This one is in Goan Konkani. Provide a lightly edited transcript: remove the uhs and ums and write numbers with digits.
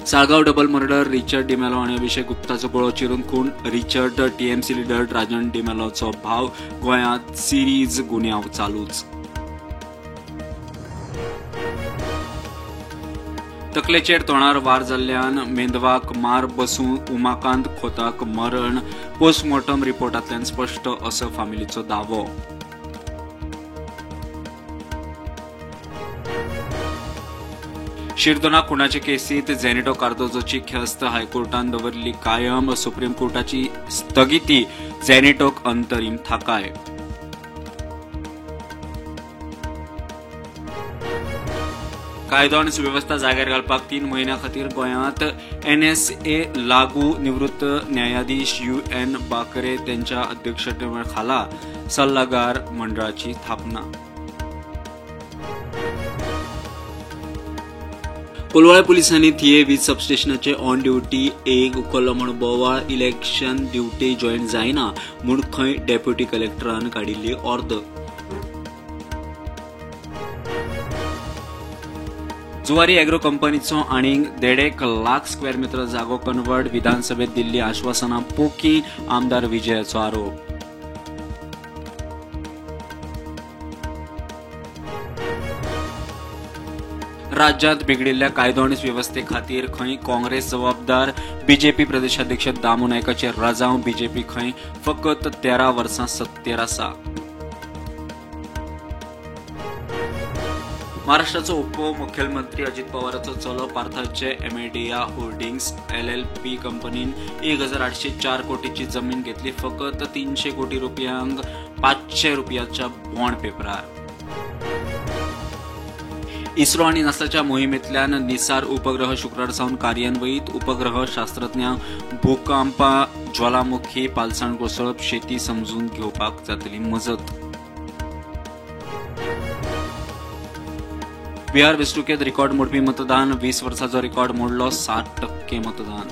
Saligao double murder Richard D'Mello आनी अभिषेक गुप्ताचो गळो चिरून खून. रिचर्ड टीएमसी लिडर राजन डिमेलोचो भाव. गोंयांत सिरीज गुन्यांव चालूच. तकलेचेर तोंडार वार जाल्ल्यान मेंदवाक मार बसून उमाकांत खोताक मरण. पोस्टमॉर्टम रिपोर्टांतल्यान स्पश्ट असो फामिलीचो दावो. शिरदोना खुनाचे केसीत झेनिटो कार्दोजोची ख्यास्त हायकोर्टान दवरली कायम. सुप्रीम कोर्टाची स्थगिती. झेनिटोक अंतरीम थाकाय. कायदो आनी सुवेवस्था जाग्यार घालपाक 3 म्हयन्यां खातीर गोंयांत एनएसए लागू. निवृत्त न्यायाधीश UN Bakre त्यांच्या अध्यक्षतेखाला सल्लागार मंडळाची स्थापना. कोलवाळे पुलिसांनी थिये वीज सबस्टेशनाचे ऑन ड्युटी एक उखल्लो म्हूण बोवाळ. इलेक्शन ड्युटी जॉयन जायना म्हूण खंय डेप्युटी कलेक्टरान काडिल्ली ऑर्द. जुवारी एग्रो कंपनीचो आनीक 1.5 लाख स्क्वेअर मिटर जागो कन्वर्ट. विधानसभेत दिल्ली आश्वासनां पोकी. आमदार विजयाचो आरोप. राज्यांत बिगडिल्ल्या कायदो आनी सुवेवस्थे खातीर खंय काँग्रेस जबाबदार. बीजेपी प्रदेशाध्यक्ष दामू नायकाचे रजांव. बीजेपी खंय फकत 13 वर्सां सत्तेर आसा. महाराष्ट्राचो उपमुख्यमंत्री अजित पवाराचो चलो पार्थाचे एमेडिया होल्डिंग्स LLP कंपनीन 1804 कोटीची जमीन घेतली. फकत 300 कोटी रुपयांक 500 रुपयाच्या बॉन्ड पेपरार. इस्रो आनी नासाच्या मोहिमेंतल्यान निसार उपग्रह शुक्रार सावन कार्यान्वयीत. उपग्रह शास्त्रज्ञांक भूकंपा, ज्वालामुखी, पालसण कोसळप, शेती समजून घेवपाक जातली मजत. बिहार वेंचणुकेंत रिकॉर्ड मोडपी मतदान. 20 वर्सांचो रिकॉर्ड मोडलो. 60% मतदान.